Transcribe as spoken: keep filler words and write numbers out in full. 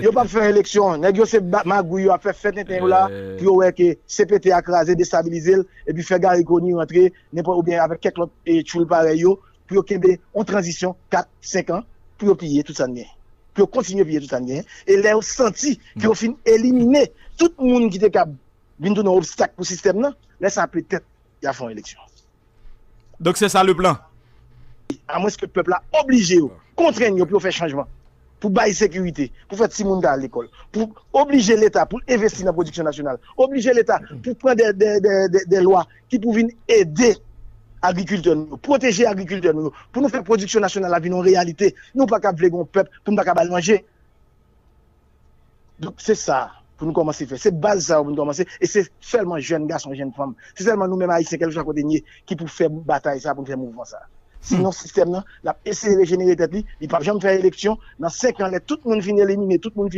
Yo p ap fè eleksyon. Nèg yo se ba- magouy yo ap fè, fè tenten yo la pou yo wè ke C P T a kraze, destabilize l, epi fè Garry Conille rantre nenpòt oubyen avèk kèk lòt e tchoul parèy yo pou yo kenbe yon tranzisyon kat, senk an pou yo piye tout sa n gen. Pou yo kontinye piye tout sa n gen. E lè yo santi ke yo fin elimine tout moun ki te kab vin tounen yon obstak pou sistèm nan, lè sa petèt y a fè yon eleksyon. Donk se sa le plan. Amwenske pèp la oblije yo, kontrenn yo pou yo fè chanjman, pou bay sekirite, pou fè timoun ta al lekòl, pou oblije Leta pou l envesti nan pwodiksyon nasyonal, oblije Leta pou pran de, de, de, de, de lwa ki pou vin ede agrikiltè nou yo, pwoteje agrikiltè nou yo, pou nou fè pwodiksyon nasyonal la vin yon reyalite. Nou pa ka vle gen yon pèp pou nou pa ka ba l manje. Donk se sa pou nou kòmanse fè. Se baz sa yo pou nou kòmanse. E se sèlman jèn gason, jèn fanm, se sèlman nou menm Ayisyen, kèlkeswa kote n ye, ki pou fè batay sa, pou nou fè mouvman sa. Sinon, sistèm nan, l ap eseye rejenere tèt li, li p ap janm fè eleksyon. Nan senk an, lè tout moun fin elimine, tout moun fin